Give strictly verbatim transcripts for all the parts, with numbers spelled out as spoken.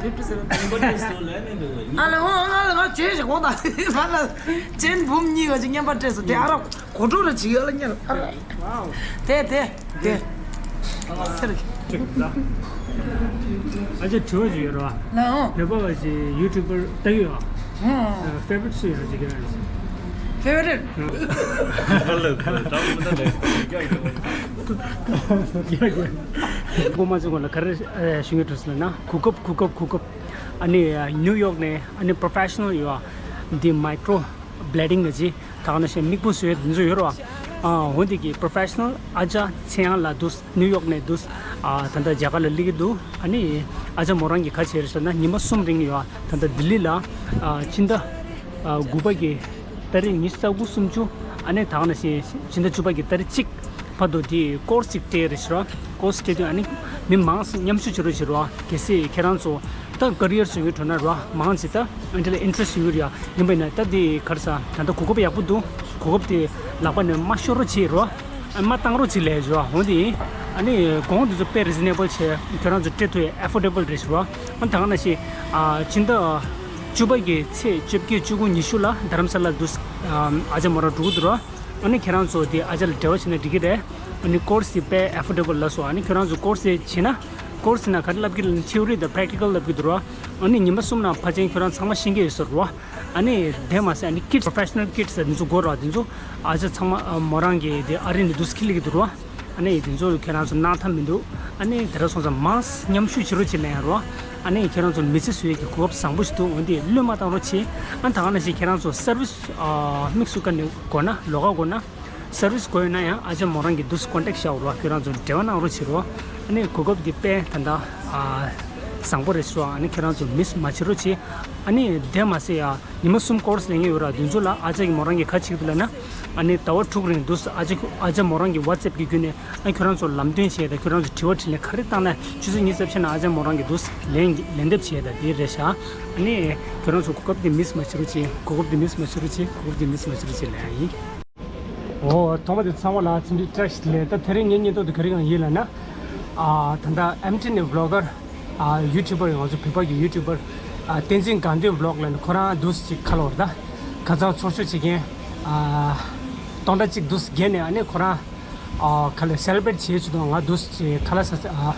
ཕིབ་ཊི་སེ་ཝེན། ཨ་ལ་ཧོ། ང་ལ་ང་བྱས་ཤིག་གོང་དང་ང་ལ་ཅན་འབུམ་གཉིས་ཀ་ཅིག་བརྙན་པར་སྤྲད་སོང་། དེ་ཨ་རོགས་གོ་འགྲོ་ར་ཅིག་ཡོད་ལ་ཉན། ཨ་རོགས་དེ་དེ་དེ་ཨ་ཅག་དྲི་བ་ཅིག་ཡོད་ར། ལ་ཧོ། བོད་པ་བ་ཅིག་ཡུ་ཊུབ་པར་ལྟ་གི་ཡོད། ཧོ། ཕེ་ཝ་རི་ཊི་སུ་ཡོད་ཅིག་གི་ར། ཕེ་ཝ་རི་ཊི། ཁོ་མ་ཚོ་ལ་ག་རེ་ཞུ་གི་འདུག་ཟེར་ན། གོ་སྐབས་གོ་སྐབས་གོ་སྐབས། ཨ་ནི་ནིའུ་ཡོག་ནས་ཨ་ནི་པོ་རོ་ཕེ་ཤ་ནལ་ཡོད་འདི་མའི་ཀྲོ་བི་ལེ་ཌིང་ནས་ཅི་ད་ག་ནང་བཞིན་མིག་སྤུ་བཟོས་དེ་ཚོ་ཡོད་རོ། ཨ་འོ་འདི་གི་པོ་རོ་ཕེ་ཤ་ནལ་ཨ་ཅག་ཚེ་དབྱངས་ལགས་འདུག་ནིའུ་ཡོག་ནས་འདུག་ཨ་ད་ལྟ་རྒྱ་གར་ལ་སླེབས་ཀྱི་འདུག་ཨ་ནི་ཨ་ཅག་མོ་རང་གིས་ག་བྱས་རེད་ཟེར་ན། ཉི་མ་གསུམ་རིང་ཡོད་ད་ལྟ་ལྡི་ལི་ལ་ཨ་ཕྱི་ཟླ་ཨ་དགུ་པ་གི་ཏ་རིག་ཉི་ཤུ་རྩ་དགུ་སུམ་ཅུ། ཨ་ནི་ད་ག་ནང་བཞིན་ཕྱི་ཟླ་བཅུ་པ་གི་ཏ་རིག་གཅིག་བར་དུ་དེ་ཀོར་སི་ཅིག་སྤྲད་རེད་ཤག་ར། ཀོར་སི་སྤྲད་དུས་ཨ་ནི་མི་མང་ཙམ་མཉམ་ཞུགས་བྱེད་རོགས་བྱེད་རོགས། གལ་སྲིད་ཁྱེད་རང་ཚོ་ད་ཀེ་རི་ཡར་བཟོ་ཡུལ་འགྲོ་ན་ར་མང་ཆེ་ད་ཨ་འདི་ལ་ཨིན་ཊི་རེ་སི་ཊི་ཡོད་ཡ་ཡིན་པ་ཡིན་ན། ད་དེ་ག་རེ་ཟ་ད་ལྟ་གོ་སྐབས་ཡག་པོ་འདུག་གོ་སྐབས་དེ་ལག་པ་ནས་མ་ཤོར་རོགས་བྱེད་རོགས། ཨ་མ་བཏང་རོགས་བྱེད་ལས་ཞུ་བ་འོ་དེ་ཡིན། ཨ་ནི་གོང་དེ་ཚོ་དཔེ་རི་ཛི་ནེ་བལ་བྱས། ཁྱོད་རང་ཚོ་སྤྲད་ཐུབ་ཡ་ཨེ་ཕོར་ཌེ་བལ་རེད་ཞུ་བ། ཨ་ད་ག་ནང་བཞིན་ཨ་ཕྱི་ཟླ་བཅུ་པ་གི་ཚེས་བཅོ་བརྒྱད་བཅུ་དགུ་ཉི་ཤུ་ལ་དྷ་རམ་ས་ལ་འདུག་ཨ་ཅག་མོ་རང་འགྲོ་གི་འདུག་ར། ཨ་ནི་ཁྱེད་རང་ཚོ་དེ་ཨ་ཅག་ལ་འབྲེལ་བ་བྱས་ན་འགྲིག་གི་རེད། ཨ་ནི་ཀོར་སི་དེ་དཔེ་ཨེ་ཕོར་ཌེ་བལ་ལ་སོ། ཨ་ནི་ཁྱོད་རང་ཚོ་ཀོར་སི་དེ་བྱས་ན་ཀོར་སི་ནང་ག་རེ་བསླབ་ཀྱི་རེད་ན། ཐི་ཡོ་རི་དང་པེ་རེག་ཊི་ཀལ་བསླབ་ཀྱི་འདུག་ར། ཨ་ནི་ཉི་མ་གསུམ་ནང་ཕལ་ཆེར་ཁྱོད་རང་ཚང་མ་ཤེས་ཀྱི་ཡོད་ས་རེད་བ། ཨ་ནི་དེ་མ་ཟད་ཨ་ནི་ཀིཌ་སི་པོ་རོ་ཕེ་ཤ་ནལ་ཀིཌ་སི་དེ་ཚོ་དགོས་ར། དེ་ཚོ་ཨ་ཅག་ཚང་མ་ཨ་མོ་རང་གི་དེ་ཨ་རི་ནས་འདུག་སེ་ཁྱེར་སླེབས་ཀྱི་འདུག་ར། ཨ་ནི་དེ་ཚོ་ཁྱེད་རང་ཚོ་གནང་ཐབས་མི་འདུག་ཨ་ནི་དེ་འདྲ་སོང་ཙང་མང་མཉམ་ཞུགས་བྱེད་རོགས་བྱེད་ལབ་ཡ་རོ། ཨ་ནི་ཁྱེད་རང་ཚོ་མི་ཚེ་བཟོ་ཡས་ཀྱི་གོ་སྐབས་བཟང་པོ་ཞིག་འདུག་འོན་ཏེ་བློས་མ་བཏང་རོགས་བྱེད། ཨ་ད་ག་ནང་བཞིན་ཁྱེད་རང་ཚོ་སར་ཝི་སི་ཨ་དམིགས་སུ་བཀར་ནས་དགོས་ན། ལོགས་ཀ་དགོས་ན། སར་ཝི་སི་དགོས་ཡོད་ན་ཡང་ཨ་ཅག་མོ་རང་གིས་འདུག་སེ་ཀོན་ཊེག་བྱའོ་རོ། ཁྱོད་རང་ཚོ་འབྲེལ་བ་གནང་རོགས་བྱེད་རོ། ཨ་ནི་གོ་སྐབས་འདི་དཔེ་ད་ལྟ་ཨ་བཟང་པོ་རེད་ཤག་ཨ་ནི་ཁྱོད་རང་ཚོ་མིས་མ་བྱེད་རོགས་བྱེད། ཨ་ནི་དེ་མ་ཟད་ཡ་ཉི་མ་གསུམ་ཀོར་སི་ལེན་གྱི་ཡོད་ར། དེ་ཚོ་ལ་ཨ་ཅག་གིས་མོ་རང་གིས་ག་བྱེད་ཀྱི་འདུག་ལབ་ན། ཨ་ནི་ཟླ་བ་དྲུག་རིང་འདུག་སེ་ཨ་ཅག་ཨ་ཅག་མོ་རང་གི་ཝ་ཊི་སེབ་ཀྱི་བརྒྱུད་ནས་ཨ་ཁྱོད་རང་ཚོ་ལམ་སྟོན་བྱས་དང་། ཁྱོད་རང་ཚོ་དྲི་བ་དྲིས་ལན་ག་རེ་བཏང་ན་ཆུ་ཚོད་ཉི་ཤུ་རྩ་བཞི་ནང་ཨ་ཅག་མོ་རང་གིས་འདུག་སེ་ལན་ལན་འདེབས་བྱས་དང་དེ་རེད་ཤག་ཨ་ནི་ཁྱོད་རང་ཚོ་གོ་སྐབས་འདི་མིས་མ་བྱེད་རོགས་བྱེད། གོ་སྐབས་འདི་མིས་མ་བྱེད་རོགས་བྱེད། གོ་སྐབས་འདི་མིས་མ་བྱེད་རོགས་བྱེད་ལབ་ཡ་ཡིན། འོ་ཐོག་མ་དེ་ཚང་མ་ལ་འཚམས་འདྲི་བཀྲ་ཤིས་བདེ་ལེགས། ད་དེ་རིང་ངའི་བརྙན་ཐུང་དེ་ག་རེ་གང་ཡིན་ལབ་ན། ཨ་ད་ལྟ་ཨེམ་ཊི་ནས་བི་ལོག་གར། ཨ་ཡུ་ཊུབ་པར་ང་ཚོ་བོད་པ་གི་ཡུ་ཊུབ་པར་ཨ་བསྟན་འཛིན་དགའ་ལྡན་བི་ལོག་ལབ་ནས་ཁོ་རང་འདུག་སེ་ཅིག་ཁ་ལོ་ར། ད་ཁ་སང་ཚོགས་ཞུགས་བྱེད་མཁན་ཨ་སྟོང་ཕྲག་གཅིག་འདུག་སེ་བརྒལ་ནས། ཨ་ནི་ཁོ་རང་ཨ་ཁ་ལ་སེ་ལེ་བྷི་རེཊ་བྱེད་བྱེད་དུས་ང་འདུག་སེ་ཅིག་ཁ་ལག་ཟ་ཨ་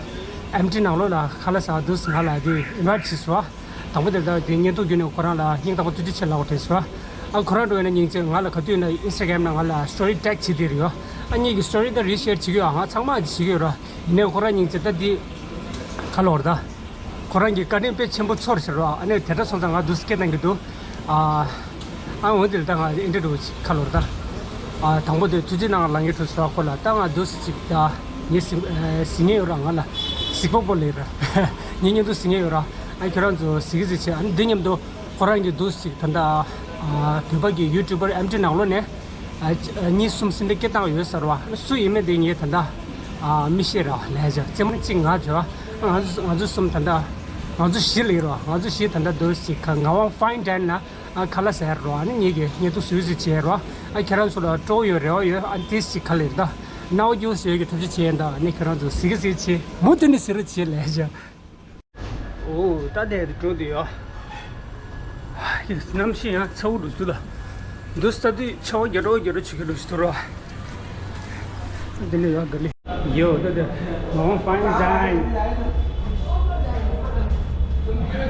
ཨེམ་ཊི་ནང་ལོགས་ལ་ཁ་ལག་ཟ་འདུག་སེ་ང་ལ་དེ་ཨིན་ཝའིཊ་བྱས་སོང་། དང་པོ་དེ་ལྟར་དེ་བརྙན་ཐུང་བརྒྱུད་ནས་ཁོ་རང་ལ་སྙིང་ཐག་པ་ཐུགས་རྗེ་ཆེ་ལབ་དགོས་དྲན་སོང་། ཨ་ཁོ་རང་འགྲོ་ཡིན་ན་སྙིང་རྗེ། ང་ལ་ག་དུས་ཡིན་ན་ཨིན་སི་ཊ་གྷ་རམ་ནང་ང་ལ་སི་ཊོ་རི་ཊེག་བྱེད་དེ་རེད་ཡོད། ཨ་ངེད་ཀྱི་སི་ཊོ་རི་ད་རི་ཤེར་བྱེད་ཀྱི་ཡོད། ང་ཚང་མ་བྱེད་ཀྱི་ཡོད་ར། ཡིན་ནའི་ཁོ་རང་སྙིང་རྗེ་ད་འདི་ག་ལོར་ད། ཁོ་རང་གི་བཀའ་དྲིན་དཔེ་ཆེན་པོ་ཚོར་ཟེར་རོ། ཨ་ནི་དེ་འདྲ་སོང་ཙང་ང་འདུག་སེ་སྐད་བཏང་གི་འདུག་ཨ་ཨ་འོ་དེ་ལ་ད་ང་ཨེ་འདྲ་འགྲོ་ཅིག་ཁ་ལོར་ད། ཨ་དང་པོ་དེ་ཐུགས་རྗེ་གནང་ལབ་ཀྱི་འདུག་ཟེར་བ་ཁོ་ལ། ད་ང་འདུག་སེ་ཅིག་ད་ངས་གཟིགས་ཨ་གཟིགས་མཁན་ཡོད་ར། ང་ལ་གཟིགས་པ་པོ་ལེ་ར། ངའི་བརྙན་ཐུང་གཟིགས་མཁན་ཡོད་ར། ཨ་ཁྱོད་རང་ཚོ་གཟིགས་གི་གཟིགས་བྱས། ཨ་ནི་འདི་མཉམ་དུ་ཁོ་རང་གི་འདུག་སེ་ཅིག་ད་ལྟ་ཨ་བོད་པ་གི་ཡུ་ཊུབ་པར་ཨེམ་ཊི་ནང་ལོགས་ནས། ཨ་གཉིས་གསུམ་ཟིན་ཏེ་སྐད་བཏང་ཡོད་ཟེར་བ། སུ་ཡིན་མིན་དེ་ངས་ད་ལྟ་ཨ་མི་ཤེས་ར། ལས་བྱ་རྩེད་མོ་གཅིག་ང་བྱོས། ང་ཚོ་ང་ཚོ་གསུམ་ད་ལྟ་ང་ཚོ་བཞི་ལ་ཡིན་རོ། ང་ཚོ་བཞི་ད་ལྟ་འདུག་སེ་ཁ་ངག་དབང་ཕ་ཡིན་ཌའི་ནིང་ལ་ཨ་ཁ་ལག་ཟ་ཡ་རོ། ཨ་ནི་ངེད་ཀྱི་བརྙན་ཐུང་བཟོས་བཟོས་བྱས་རོ། ཨ་ཁྱེད་རང་ཚོ་ལ་སྤྲོ་བོ་ཡོད། རེ་བ་ཡོད། ཨ་ནི་དེ་ཅིག་ག་ལེར་ད་རྣ་བ་རྒྱུག་བཟོས་ཀྱི་ཐབས་ཤེས་བྱས་ཡིན། ད་ཨ་ནི་ཁྱེད་རང་ཚོ་གཟིགས་གི་གཟིགས་བྱས། མུ་མཐུད་ནས་གཟིགས་རོགས་བྱས། ལས་བྱ། འོ་ད་ལྟ་འདི་འགྲོ་འདི་ཡོད། གནམ་གཤིས་ཡང་ཚ་བོ་འགྲོ་ཚུལ་ལ། འདུག་སེ་ལྟ་དུས་ཆར་པ་རྒྱག་འགྲོ་རྒྱག་འགྲོ་བྱེད་ཀྱི་འགྲོ་ཞིག་འདུག་རོ། འདི་ནས་ཡོད་ག་ལེ། ཡོད་ད་ལྟ་ངག་དབང་ཕ་ཡིན་ཌའི་ནིང་།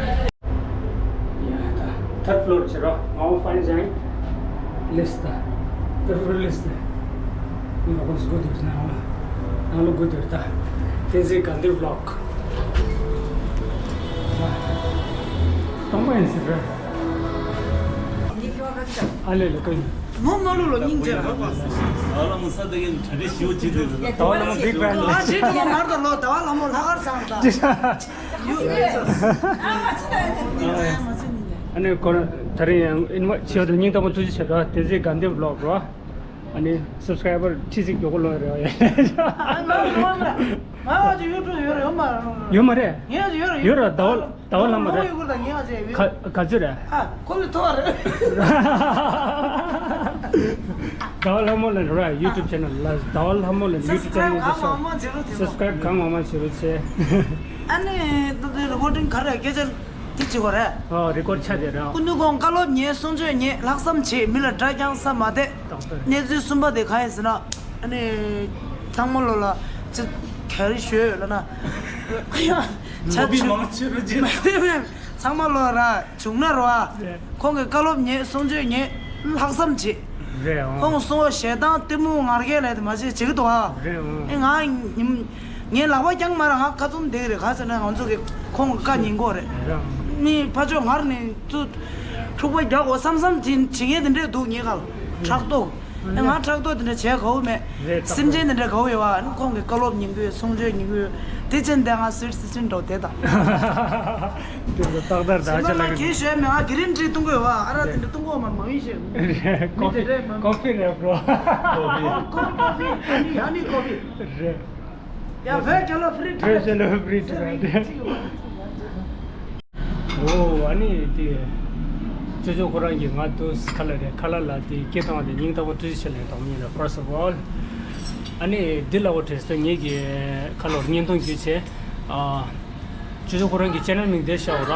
ཡ་ད་ཐརཌ་ཕི་ལོར་བྱེད་རོགས། ངག་དབང་ཕ་ཡིན་ཌའི་ནིང་། ལིས་ད། ཏི་ཧྥི་རི་ལིས་ད། ངག་དབང་སྒོ་དེར་ནང་ལ། ནང་ལ་སྒོ་དེར་ད། བསྟན་འཛིན་དགའ་ལྡན་བི་ལོག་སྟོང་པ་ཡིན་ཟེར་ར། ཨ་ལེ་ལེ་ཀོ་ཡིན། ནོ་ནོ་ལུ་ལོ་སྙིང་རྗེ་ར། ཟླ་བ་ལྷ་མོ་ས་དེ་གའི་གྲ་སྒྲིག་ཞུ་བྱེད་དེ། ཟླ་བ་ལྷ་མོ་བིག་ཕེན། ཨ་ཞེ་ཏི་ཡ་མར་ད་ལོ་ཟླ་བ་ལྷ་མོ་ལྷག་དཀར་སང་ད། ཨ་ནི་ཁོ་རང་ད་རིང་ཡང་ཨིན་ཝའིཊ་བྱས་པ་དེ་སྙིང་ཐག་པ་ཐུགས་རྗེ་ཆེ་ར། བསྟན་འཛིན་དགའ་ལྡན་བི་ལོག་ར། ཨ་ནི་སབ་སི་ཀ་རའི་བར་ཁྲི་གཅིག་མགྱོགས་པོ་ལོན་རེ་བ་ཡོད། ཡོད་མ་རེད། ཡོད་ར། ཟླ་བ་ཟླ་བ་ལྷ་མོ་རེད། ཡོད་ར། ཟླ་བ་ལྷ་མོ་རེད། ག་ག་ཚོད་རེད། ཁོ་ལས་མཐོ་བ་རེད། ཟླ་བ་ལྷ་མོ་ལ་ར་ཡུ་ཊུབ་ཆེ་ནལ་ལ། ཟླ་བ་ལྷ་མོ་ལ་ཡུ་ཊུབ་ཆེ་ནལ་དེ་ཤོག་སབ་སི་ཀ་རའིབ་གང་མང་མང་བྱེད་རོགས་བྱེད། ཨ་ནི་ད་དེ་རི་ཀོར་ཌིང་ག་རེ་སྐད་ཆ་དེ་བྱེད་དགོས་རེད། ཨ་རི་ཀོར་ཌ་ཆགས་བསྡད་རེད། སྐུ་མདུན་ཁོང་བཀའ་སློབ་ཉན། གསུང་ཆོས་ཉན། ལྷག་བསམ་བྱེད། མི་ལ་དགྲ་རྐྱང་བསམ་མ་བསྡད། ཏག་ཏག་རེད། གནས་ཚུལ་གསུམ་པ་དེ་གང་ཡིན་ཟེར་ན། ཨ་ནི་ཚང་མ་ལོ་ལ་ཅི་ག་རེ་ཞུ་ཡོད་ལབ་ན། ཡ་ཆ་ཆུ་མང་ཆེ་རུ་ཅི། ཚང་མ་ལོ་ར་བྱུང་ན་རོ་ཨ། རེད། ཁོང་གི་བཀའ་སློབ་ཉན། གསུང་ཆོས་ཉན། ལྷག་བསམ་བྱེད། རེད་འོང་། ཁོང་གསུང་བ་ཞེ་སྡང་གཏི་མུག་ང་རྒྱལ་ལས་དེ་མ་བྱེད་བྱེད་ཀྱི་འདུག་ཨ། རེད་འོང་། ཨེ་ང་ཉིམ་ངའི་ལག་པ་བརྐྱངས་མ་ར་ང་ཁ་བཙུམ་བསྡད་ཀྱི་རེད། ག་ཟེར་ན་ང་ཚོ་གི་ཁོང་གི་བཀའ་ཉན་དགོས་རེད། རེད་འོང་། ནི་ཕ་ཕྱོགས་ངར་ནས་ཚུ་འཁྲུག་པ་རྒྱག་དགོས་བསམ་བསམ་བྱེད་བྱེད་མཁན་དེ་འདྲས་འདུག་ངའི་ཁ་ལ་ཕྲག་དོག་ཨེ་ང་ཕྲག་དོག་དེ་འདྲ་བྱས་དགའ་བོ་མེད། རེད། སེམས་ཅན་དེ་འདྲ་དགའ་བོ་ཡོད་བ། ཨ་ནི་ཁོང་གི་བཀའ་སློབ་ཉན་གི་ཡོད། གསུང་ཆོས་ཉན་གི་ཡོད། དེ་ཅན་དེ་ང་སུད་སི་ཅན་འགྲོ་དེ་དང་། དེ་ཚོ་ཏག་ཏག་ད་ཆ་ལ་གི་གིན་ཞོལ་མེ་ང་གི་རིན་བྲིས་གཏོང་གི་ཡོད་བ། ཨ་ར་དེ་འདྲ་གཏོང་གི་ཡོད་མ་མ་ཡིན་ཞེས། མི་དེ་འདྲས་མ། ཀོ་ཕི་རེད་བྲོ། ཀོ་ཕི་ཀོ་ཕི་ཨ་ནི་ཨ་ནི་ཀོ་ཕི། རེད། ཡ་བོད་རྒྱལ་ལོ་ཕི་རི་ཕི་རི། བོད་རྒྱལ་ལོ་ཕི་རི་ཕི་རི། འོ་ཨ་ནི་དེ་ཅོ་ཅོ་ཁོ་རང་གིས་ང་དུ་ཁ་ལ་རེད། ཁ་ལ་ལ་དེ་སྐད་བཏང་བ་དེ་སྙིང་ཐག་པ་བཀྲ་ཤིས་བདེ་ལེགས་དང་མིན་ལ། First of all ཨ་ནི་འདི་ལ་འོ་བྲེས་སོ་ངེད་ཀྱི་ཁ་ལོར་བརྙན་ཐུང་བརྒྱུད་བྱས། ཨ་ཅོ་ཅོ་ཁོ་རང་གི་ཅེ་ནལ་མིང་དེ་ཤ་འོ་ར།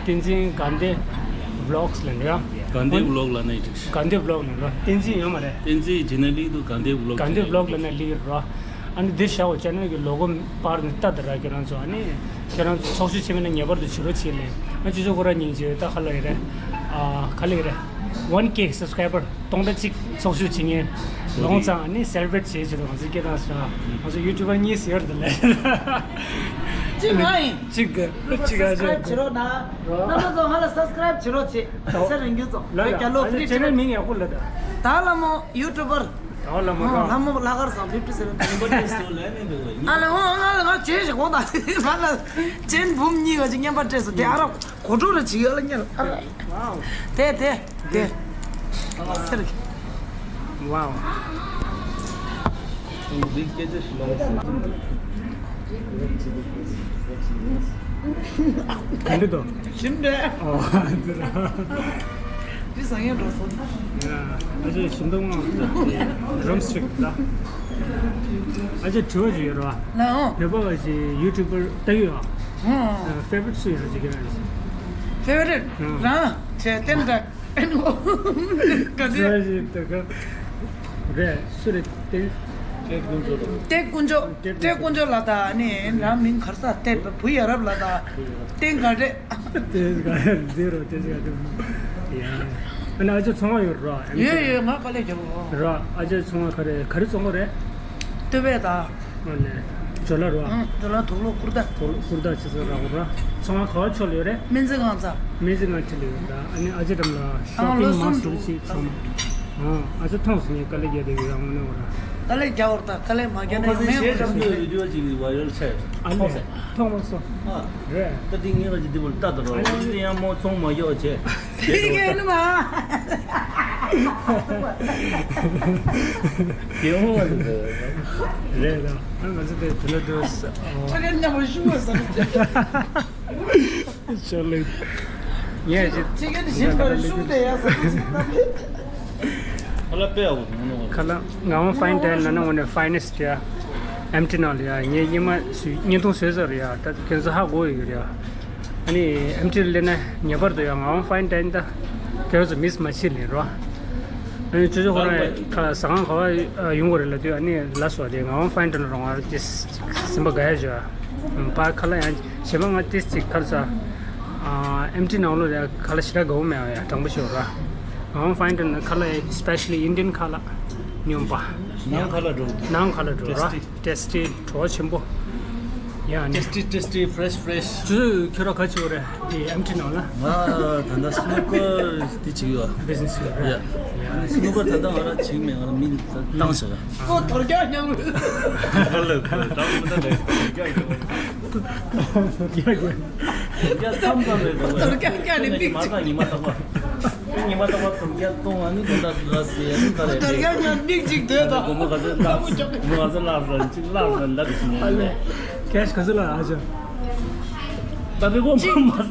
བསྟན་འཛིན་དགའ་ལྡན་ཝི་ལོག་སི་ལབ་ནི་ར། དགའ་ལྡན་ཝི་ལོག་ལབ་ན་ཡིན་འགྲིག་དགའ་ལྡན་ཝི་ལོག་ལབ་ནི་ར། བསྟན་འཛིན་ཡོད་མ་རེད། བསྟན་འཛིན་ཇི་ནས་ལིག་འདུག་དགའ་ལྡན་ཝི་ལོག་དགའ་ལྡན་ཝི་ལོག་ལབ་ན་ལིག་ར། ཨ་ནི་འདིར་བཞག་འོ་ཅེ་ནལ་གྱི་ལོ་གོ་པར་ནི་ལྟ་དེ་ར། ཁྱེད་རང་ཚོ་ཨ་ནི་ཁྱེད་རང་ཚོ་ཚོགས་ཞུགས་བྱེད་མིན་ན་ངེས་པར་དུ་བྱེད་རོགས་བྱེད་ལེ། ང་ཅོ་ཅོ་ཁོ་རང་སྙིང་རྗེ་ད་ཁ་ལ་ཡི་རེད། ཨ་ཁ་ལ་ཡི་རེད། One K subscriber སྟོང་ཕྲག་གཅིག་ཚོགས་ཞུགས་བྱེད་མཁན་ལོང་ཙང་ཨ་ནི་སེ་ལེ་བྷི་རེཊ་བྱེད་བྱེད་དུ་ང་ཚོ་སྐད་བཏང་ས། ང་ཚོ་ཡུ་ཊུབ་པར་གཉིས་ཟེར་དུ་ལེ། གཅིག་ང་ཡིན། གཅིག་གཅིག་ཨ་ཅོ། སབ་སི་ཀ་རེབ་བྱེད་རོགས་གནང་། རྣམ་པ་ཚོ་ང་ལ་སབ་སི་ཀ་རེབ་བྱེད་རོགས་བྱེད། ཚེ་རིང་རྒྱུ་ཚོ་ལ་ལ་བོད་རྒྱལ་ལོ་ཨ་ཕི་ནི་རི་ཅེ་ནལ་མིང་ཡག་པོ་ལ་ད། ད་ལ་མོ་ཡུ་ཊུབ་པར། ཨོ་ལ་མོ་ར། ལ་མོ་ལ་གར་སང་ཕིབ་ཏི་སེ་ཝེན། ཨ་ལ་ཧོ་ང་ལ་ང་བྱེད་ཞིག་གོང་དང་ང་ལ་ཅན་བུམ་གཉིས་ཀ་ཅིག་མཉམ་པར་སྤྲད་སོང་། དེ་ཨ་ར་གོ་ཊོ་ར་ཅིག་ཨ་ལ་ཉལ་ཨ་ར། དེ་དེ་དེ། སེར། ཝའོ། ག་འདྲ་འདུག་ཞིམ་པས། ཨོ། འདི་ར། འདི་བཟང་ངན་འགྲོ་སོང་། ཡ། ཨ་ཅེ་ཞིམ་མདོག་ངང་། ཌྲམ་སི་ཊིག་ལ། ཨ་ཅེ་དྲི་བ་ཅིག་ཡོད་ར། ལའོ། བོད་པ་བ་ཞིག་ཡུ་ཊུབ་པར་ལྟ་གི་ཡོད། ཧུང་། ཕེ་ཝ་རི་ཊི་སུ་ཡོད་ར་ཅིག་གི་ར། ཕེ་ཝ་རི་ཊི་ཧུང་། རང་བྱས་ཏན་ཏན། ག་ཚོད། རེད། སུ་རེད་དེ། ཏེ་དཀོན་མཆོག་ཏེ་དཀོན་མཆོག་ཏེ་དཀོན་མཆོག་ལ་ད་ནི་རང་མིང་གར་ས་ཏེ་བུ་ཡ་རབས་ལ་ད་ཏེ་ག་རེད། ཏེ་ག་རེད། ཏེ་ག་རེད། ཡ། ཨ་ནི་ཨ་ཅེ་ཚོང་བ་ཡོད་ར། ཡོད་ཡོད། ང་དཀའ་ལས་རྒྱབ་ར། ཨ་ཅེ་ཚོང་བ་ག་རེ་ག་རེ་བཙོང་གི་རེད། ལྟོས་པས་ད། ཨ་ནི་ཇོ་ལ་ར། ཨང་། ཇོ་ལ་དུག་ལོག་ཀུར་ཏ། དུག་ལོག་ཀུར་ཏ་ཆེ་ཚོ་ར་གོ་ར། ཚོང་བ་ག་བ་ཕྱོགས་ལ་ཡོད་རེད། སྨན་རྩིས་ཁང་ཚ། སྨན་རྩིས་ཁང་ཁྲིད་ལ་ཡོད་ར། ཨ་ནི་ཨ་ཅེ་འགྲམ་ལ་ཤོ་པིང་མོལ་ཟུར་ཅིག་ཚང་མ། ཨ་ཅེ་མཐོང་སོང་ངས་དཀའ་ལས་རྒྱག་བསྡད་ཡོད་ཡང་ངོ་ནས་འོ་ར། དཀའ་ལས་རྒྱག་འོར་ད་དཀའ་ལས་མ་རྒྱག་ན་ཡང་མེད་འོར་ད། ཨ་ནི་མཐོང་མ་སོང་། རེད། ད་དེ་ངས་ང་ཅི་འདི་བོ་ལྟ་དུ་རོ། ཨ་ནི་ཡང་མོ་ཚོང་མ་གཡོག་བྱས། དེ་ག་ཡིན་མ། དེ་འོང་བ་འདི་རེད་ད། ཨ་ང་ཚོ་དེ་དེ་ལ་འདུག་ཨ་ཁ་ནས་མཉམ་པོ་ཞུ་བ་ཟེར། ཅོ་ལེ། ངས་ཅི། ཅི་ག་ནི་ཞིམ་པར་ཤུགས་དེ་ཡ་ས་ཅི་ད། ཁ་ལག་དཔེ་ཡག་པོ་འདུག་ཁ་ལག་ངག་དབང་ཕའིན་ཌའིན་ལབ་ན་དངོས་གནས་ཕའི་ནེ་སི་ཊི་ཡ། ཨེམ་ཊི་ནང་ལ་ཡ་ངས་སྙེ་མ་བརྙན་ཐུང་བཟོས་ཚར་ཡ། ད་ཁྱེད་ཚོ་ཧ་གོ་ཡོད་ཡ། ཨ་ནི་ཨེམ་ཊི་ལ་སླེབས་ན་ངེས་པར་དུ་ཡ་ངག་དབང་ཕའིན་ཌའིན་ད་ཁྱེད་ཚོ་མིས་མ་བྱེད་ལེ་རོ། ཨ་ནི་ཅོ་ཅོ་ཁོ་རང་ཁ་ཟ་ཁང་ག་བ་ཡོང་དགོས་རེད་ལབ་དུས། ཨ་ནི་ལ་སོ་དེ་ངག་དབང་ཕའིན་ཌའིན་རོང་བ་དེ་སེམས་པ་དགའ་ཡ་བྱོས། པ་ཁ་ལག་ཡང་བྱེད་མ་ང་ཏིས་ཅིག་ཁ་ལ་ས། ཨ་ཨེམ་ཊི་ནང་ལོ་ཡ་ཁ་ལག་ཞེ་དྲག་དགའ་བོ་མེད་ཡ། དྲང་པོ་ཤོད་ར། ངག་དབང་ཕའིན་ཌའིན་ཁ་ལག་སི་པེ་ཤ་ལི་ཨིན་ཌི་ཡན་ཁ་ལག་སྨྱོན་པ། ནང་ཁ་ལག་འགྲོ། ནང་ཁ་ལག་འགྲོ་ར། ཊེ་སི་ཊི། ཊེ་སི་ཊི་བྲོ་བ་ཆེན་པོ། ཡ་ནི། ཊེ་སི་ཊི། ཊེ་སི་ཊི། ཕེ་རེ་ཤི། ཕེ་རེ་ཤི། ཁྱོད་ཁྱོད་ར་ག་ཅི་བོ་རེད་དེ་ཨེམ་ཊི་ནང་ལ། ང་ད་ལྟ་སི་ནུ་ཀར་དེ་བྱེད་ཡོད། བི་ཛི་ནེ་སི་ཡོད་རེད། ཡ། སི་ནུ་ཀར་ད་ལྟ་ང་རང་བྱེད་མེད། ང་རང་མི་བཏང་ཟེར། ཁོ་དོར་རྒྱག་སྙམ། ཧ་ལས་ཁོ་ད་མི་ད་ལས་དོར་རྒྱག་སྙམ། དོར་རྒྱག་སྙམ། དོར་རྒྱག་མཚམས་མཚམས་རེད་འདུག་དོར་རྒྱག་སྙམ་ནི་མིག་ཉི་མ་ཅིག་ད་ཉི་མ་ད་པ། ཉི་མ་ད་པ་དོར་རྒྱག་གཏོང་བ་ནི་དོན་དག་ལ་ཟེར་ཡ་ནི་ད་རེད། དོར་རྒྱག་སྙམ་མིག་ཅིག་སྡོད་དང་། སྒོར་མོ་ག་ཚོད་བཏང་། སྒོར་མོ་ག་ཚོད་བརླག་སོང་། གཅིག་བརླག་སོང་ད་རེད་ཟེར་ནས། ཨ་ལས། ཀེ་ཤི་ག་ཚོད་བརླག་ཨ་ཅག་ད་རེ་སྒོར་མོ་མ་ཟ།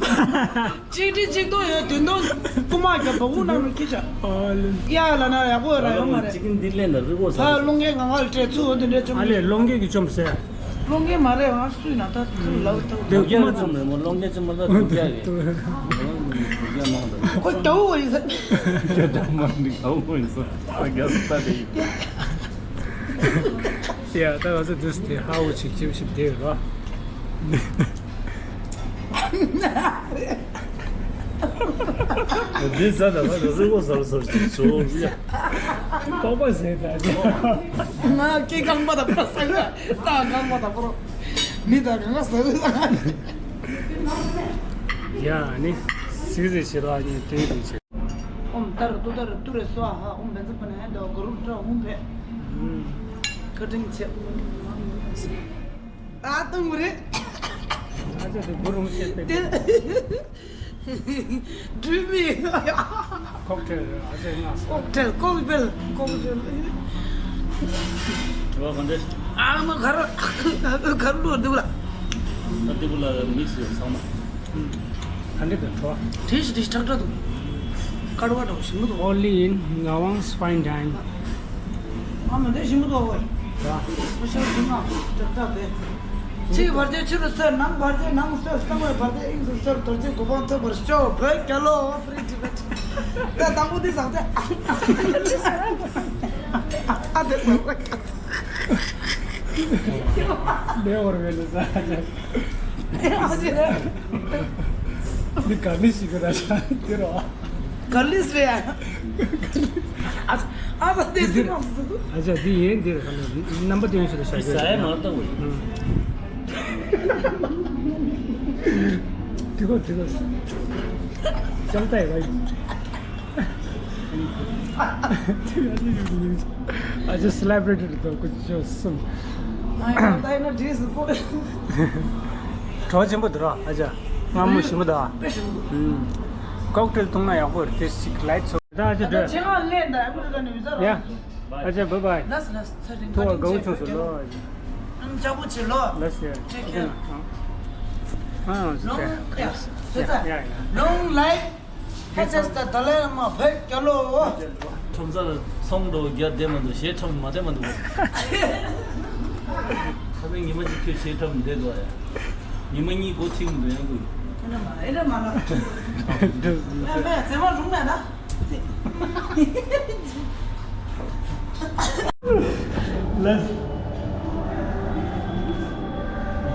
གཅིག་ཁྲི་གཅིག་སྟོང་ཡོད། བདུན་སྟོང་རྐུ་མ་བརྒྱབ་པ་འུ་ནང་ནས་ཁྱི་ཆ། ཨ་ལེ། ཡ་ལ་ན་ཡག་པོ་ཡོད་ར་ཡོད་མ་རེད། ཅི་གིན་འདི་ལེན་ན་རི་བོ་ས། ཕ་རླུང་རྒྱས་ང་ང་ལ་སྤྲད་ཚུལ་འོ་དེ་འདྲས་བཅོམ། ཨ་ལེ་རླུང་རྒྱས་ཀྱིས་བཅོམ་ཟེར། སློང་མཁན་མ་རེད། ང་སུས་ན་ད་ཁུར་ལབ་ཐུབ། དེ་དགུ་མ་ཙམ་རེད་མོ། སློང་མཁན་ཙམ་མ་ད་དགུ་བརྒྱ་རེད། དགུ་བརྒྱ་མང་དང་། ཁོ་དགའ་བོ་ཡིན་ས། ཁྱེད་དགའ་མ་འདི་དགའ་བོ་ཡིན་ས། ད་རྒྱ་ས་ད་དེ་ཡིན། ཡ་ད་ང་ཚོ་དུས་དེ་ཧ་བོ་ཅིག་ཅིག་ཞིག་བསྡད་ཡོད་ར། འདི་ཟ་ད་ང་ཚོ་རི་བོ་ཟ་ལ་ཟ་ཅིག་བཟོ་ཡ། པགས་པ་ཟས་ད་ཅི། ང་སྐེ་རྐང་པ་དང་པོ་སང་ད་རྐང་པ་དང་པོ་མི་ད་གང་ག་ཟ་རེད་ད། ཡ་ནི་སིག་ཟིག་བྱེད་རོགས་ཨ་ནི་དེ་དེ་བྱེད། ཨོཾ་ཏཱ་ར་ཏུཏྟཱ་ར་ཏུ་རེ་སྭཱ་ཧཱ། ཨོཾ་བཛྲ་པཱ་ཎི་ཧ་ཡ་ཏྭ་གུ་རུ་ཏྲ་ཧཱུྃ་ཕཊ། བཀའ་དྲིན་ཆེ། ཨ་ཏུ་མུ་རེ། ཨ་ཅག་དེ་གུ་རུ་ཧཱུྃ་ཕཊ་ཕཊ། སྒྲོལ་མའི་ཀོག་ཊེལ། ཨ་ཅག་ང་ཀོག་ཊེལ། ཀོག་ཊེལ། ཀོག་ཊེལ། རོ་ག་འདྲ། ཨ་མ་ག་ར་ག་ར་ལོ་འདི་བ་ལ། ད་འདི་བ་ལ་མིག་སི་ཡོད་ཚང་མ། ག་འདྲ་ག་འཕྲོ། དེ་ཞིག་དེ་ཞིག་ཁྲག་ཁྲག་འདུག་དཀར་བ་འདྲ་བོ་ཞིམ་པོ་འདུག Only in Ngawang's Fine Dine. ཨ་མ་དེ་ཞིམ་པོ་འདུག་ཨོ། ཡ། སྤེ་ཤལ་ཞིམ་ན་ཁྲག་ཁྲག་དེ། ཕྱིའི་བར་ཆད་ཕྱི་རུ་སོལ། ནང་བར་ཆད་ནང་སོལ། གསང་བའི་བར་ཆད་དབྱིངས་སུ་སོལ། རྡོ་རྗེ་གོ་འཕང་ཐོབ་པར་ཤོག་བོད་རྒྱལ་ལོ། Free Tibet། ད་དང་པོ་འདི་བཟང་ཚེ། ཨ་དེ་བཟང་བ། ལེ་བར་བེ་ལེ་ཟ། ཨ་ཅེ་རེད། འདི་ག་ནི་ཞིག་གི་ར་ཤ་འདི་རོ། ག་ལིས་རེད། ཨ་ཨ་ད་དེ་སི་མ་སུ། ཨ་ཅག་འདི་ཡིན་འདིར་ག་ནི་རྣམ་པ་སྟོན་ཞུ་ར་ཤ་ཟ་ཡ་མ་ལྟ་བུ་ཡིན། དེ་གོ་དེ་གོ་ཅང་ལྟ་ཡ་ག་ཡིན། I just celebrated the good show soon. གྲོགས་ཆེན་པོ་འདུག་ར་ཨ་ཅག་སྔ་མོ་ཞིམ་པོ་འདུག་ཀོག་ཊེལ་འཐུང་ན་ཡག་པོ་རེད། དེ་ཞིག་ལའིག་ཚོ། ད་ཨ་ཅག་སྒྲོལ། ཆེ་ང་ལེན་ད་ཨ་ཁུ་རི་ཀ་ནས་ཡོད་ས་ར། ཡ། ཨ་ཅག་བྷའི་བྷའི། ལགས་སོ་ལགས་སོ། ཚེ་རིང་ཐུགས་དགའ་བོ་བྱུང་སོང་ལོ། ཨ་ཅག་པོ་བྱེད་ལོ། ལགས་སོ། Take care. ཨ་ཨ་ལོང་ཡ། བཟོད་ཚ། ཡ་ཡ། Long life His Highness the Dalai Lama བོད་རྒྱལ་ལོ། ཁྲོམ་སར་ཚོང་འགྲོ་རྒྱ་བསྡད་མ་འདུག་གཞས་ཁྲོམ་མ་བསྡད་མ་འདུག་ཁ་སང་ཉི་མ་གཅིག་ཁྱོད་གཞས་ཁྲོམ་བསྡད་འདུག་ཡ། ཉི་མ་གཉིས་སྒོ་ཕྱེ་མི་འདུག་ཡང་དགོས། ཨེ་ར་མ་ཨེ་ར་མ་ལ། མེ་མེ་ཟེར་མ་རུང་མེད་ན། ལགས།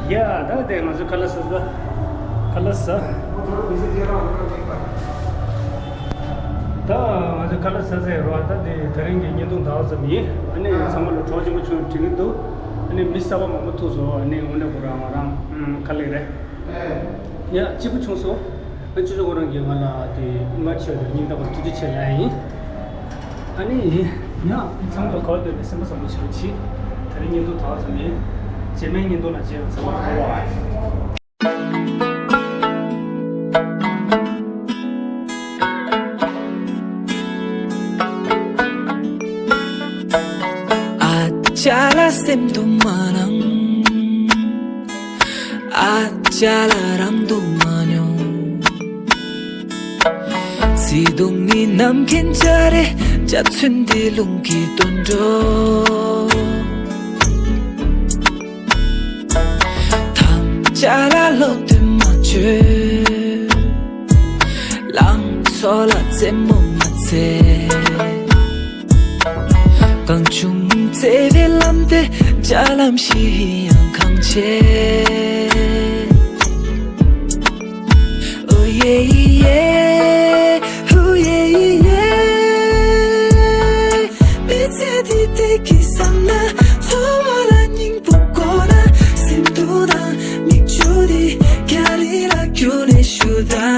ཡ་ད་དེ་ང་ཚོ་ཁ་ལག་ཟ་ཟ། ཁ་ལག་ཟ། ད་ང་ཚོ་ཁ་ལག་ཟ་ཟ་ཡོད་རེད་བ། ད་དེ་དེ་རིང་གི་བརྙན་ཐུང་ད་བ་ཙམ་ཡིན། ཨ་ནི་ཚང་མ་ལ་གྲོགས་ཆེན་པོ་བྱུང་དྲན་གྱི་འདུག་ཨ་ནི་མི་གསར་པ་མང་པོ་ཐུག་སོང་། ཨ་ནི་དངོས་གནས་ཁོ་རང་ང་རང་ཁ་ལག་རེད། ཡ་སྐྱིད་པོ་བྱུང་སོང་། ཨ་ཅོ་ཅོ་ཁོ་རང་གིས་ང་ལ་དེ་མ་ཆེ་བ་དང་སྙིང་ཐག་པ་ཐུགས་རྗེ་ཆེ་ལབ་ཡིན། ཨ་ནི་ཡ་ཚང་མ་ག་བ་སྡོད་ནས་སེམས་པ་བཟང་པོ་བྱེད་རོགས་གྱིས། དེ་རིང་བརྙན་ཐུང་ད་བ་ཙམ་ཡིན། རྗེས་མའི་བརྙན་ཐུང་ལ་མཇལ་ཡོང་། ཚང་མ་ལ་ཕབ་པ། ཨ་ཅག་ལ་སེམས་དུ་མ་སྣང་། ཨ་ཅག་ལ་རང་དུ་མ་མྱོང་། བརྩེ་དུང་ནི་ནམ་མཁའི་འཇའ་རིས། འཇའ་ཚོན་འདི་རླུང་གིས་འདོན་འགྲོ། ཐམས་ཅད་ལ་བློ་གཏད་མ་བྱོས། ལང་ཚོ་ལ་རྩེད་མོ་མ་རྩེ། གང་བྱུང་བརྩེ་བའི་ལམ་དེ་འཇའ་ལམ་བཞི་ཡང་གང་བྱེད། ཨོ་ཡེ་ཡེ། ཨོ་ཡེ་ཡེ། མི་ཚེ་འདི་བདེ་སྐྱིད་བསམ་ན། འཚོ་བ་ལ་སྙིང་པོ་དགོས་ན། སེམས་སྡུག་དང་མིག་ཆུ་འདི་རྒྱ་རི་ལ་བསྐྱུར་ནས་ཞུ་དང་